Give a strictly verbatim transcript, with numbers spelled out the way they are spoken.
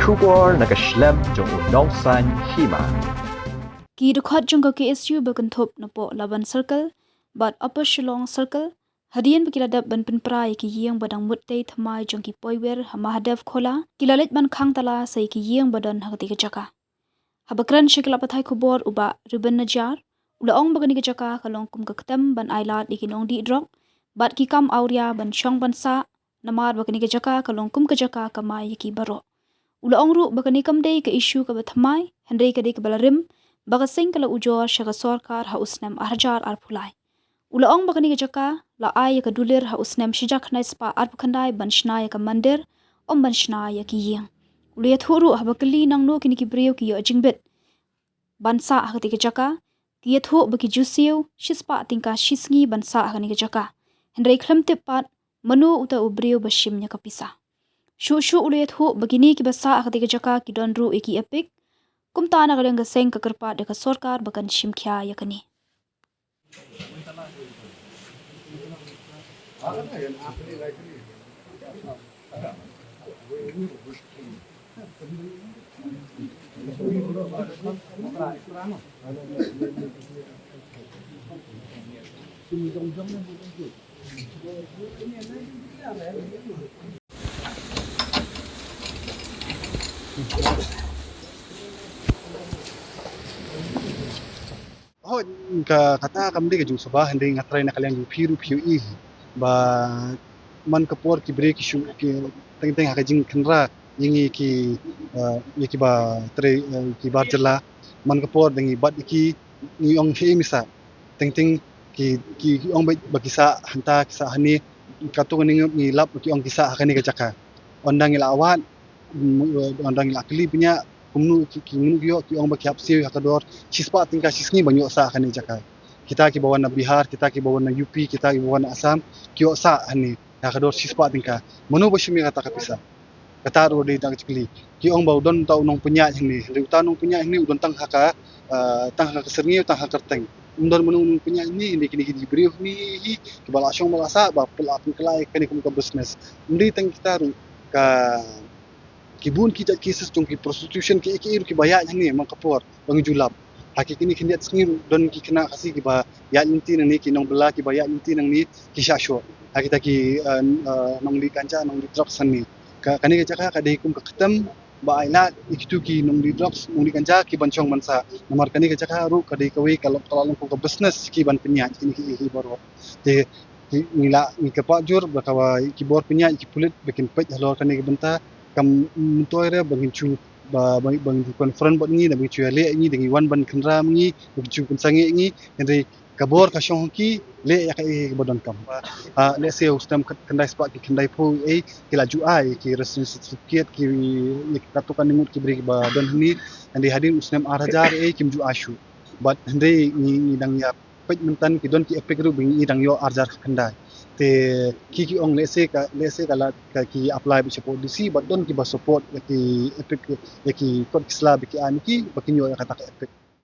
Khubor na ka shlem jong u Nongsaiñ Hima. Ki dkhot jong ka K S U ba kynthup na poh Laban Circle bad Upper Shillong Circle, hadien ba ki la dep ban pynpra ïa ki ïing ba dang mut tei thymmai jong ki poiwer ha Mahadev Khola, ki la leit ban khang tala sa ïa ki ïing ba don ha katei ka jaka. Haba kren sha ki lad pathai khubor u Bah Reuben Najiar, u la ong ba kane ka jaka ka long kum ka ktem ban ailad ïa ki nongdih drok bad ki kam awria ban shong ban sah, namar ba kane ka jaka ka long kum ka jaka kamai ïa ki baroh. U la ong ruh ba kane kam dei ka issue kaba thymmai, hynrei ka dei kaba la rim ba ka seng ka la ujor sha ka sorkar ha u snem ar hajar arphew lai. U la ong ba kane ka jaka la ai ïa ka dulir ha u snem shi hajar khyndai spah arphew khyndai ban shna ïa ka mandir, ym ban shna ïa ki ïing. U la ïathuh ruh haba kylli nangno kine ki briew ki ïoh jingbit ban sah ha katei ka jaka, ki ïathuh ba ki ju siew shi spah tyngka shi sngi ban sah ha kane ka jaka. Hynrei khlem tip pat mano uta u briew ba shim ïa ka pisa. Shuh shuh u la ïathuh ba kine kiba sah ha katei ka jaka ki don ruh ïa ki EPIC. Kumta na ka liang ka seng ka kyrpad ïa ka sorkar ba kan shim khia ïa kane. Hooid, ka, kata kam dei ka jingsngewbha, hynrei nga tharai na ka liang jong phi ruh phi ïohi ba man ka por ki briew ki shu, ki teng teng ha ka jingkhynra ïa ngi ki, eh, ïa kiba trei, eh, ki bar jylla. Man ka por da ngi bat ïa ki, ngi ong shaei me sah. Teng teng ki, ki, ki ong ba, ba ki sah hangta, ki sah hangne. Katto katne ngi lap ba ki ong ki sah ha kane ka jaka. Ynda ngi la wad, mm, ynda ngi la kylli bniah kumno ki, ki, kumno ki ïoh, ki ong ba ki hap siew ha ka dor shi spah tyngka shi sngi ban ïoh sah ha kane ka jaka. Kita kiba wan na Bihar, kita kiba wan na U P, kita kiba wan na Assam, ki ïoh sah hangne ha ka dor shi spah tyngka. Mano ba shim ïa kata ka pisa? Kata ruh dei tang ka jingkylli. Ki ong ba u don uta u nongpynïaid hangne, hynrei uta u nongpynïaid hangne u don tang ha ka, ah, tang ha ka syrngiew, tang ha ka kyrteng. Um don mano u nongpynïaid hangne, hynrei kine ki dei ki briew hangne hi kiba la shong ba la sah, ba la pynkylla ïa kane kum ka business. Ym dei tang kita ruh, ka, ki bun ki jait cases jong ki prostitution, kiei kiei ruh kiba ïaid hangne man ka por ba ngi ju lap. Ha ki kine khyndiat sngi ruh don ki khynnah Khasi kiba ïaid lynti nangne, ki nongbylla kiba ïaid lynti nangne ki shah shoh ha kita ki, eh, eh, nongdih ganja, nongdih drugs hangne. Ka, kane ka jaka ka dei kum ka ktem ba ailad ïa kitu ki nongdih drugs, nongdih ganja ki ban shong ban sah. Namar kane ka jaka ruh ka dei kawei ka la, ka la long kum ka business ki ban pynïaid kine kiei kiei baroh. Te ki, ngi la, ngi kyrpad jur ba kawei ki bor pynïaid, ki pulit ba kin peit halor kane ka bynta. Kam myntoi re ba ngin shu, ba, ba, ba ngin shu confront bad ngi, da ba ngin shu ïaleh ngi, da ngi wan ban khynra ma ngi, ba ngin shu pynsangeh ngi. Hynrei ka bor ka shong ha ki, leh ïa kaei kaba donkam. Ah, lehse u snem khyndai spah ki khyndai phew ei, ki la ju ai ki residence certificate, ki, ïa ki katto katne ngut ki briew kiba don hangne. Hynrei hadien u snem ar hajar ei kim ju ai shuh. Bad hynrei ngi, ngi dang ïa peit mynta ki don ki EPIC ruh ba ngi dang ïoh ar hajar khyndai. Te ki, ki ong lehse ka, lehse ka la ka ki apply beit shapoh DC, bad don kiba support ïa ki EPIC, ïa ki kot ki sla ba ki ai ma ki ba kin ïoh ïa kata ka EPIC.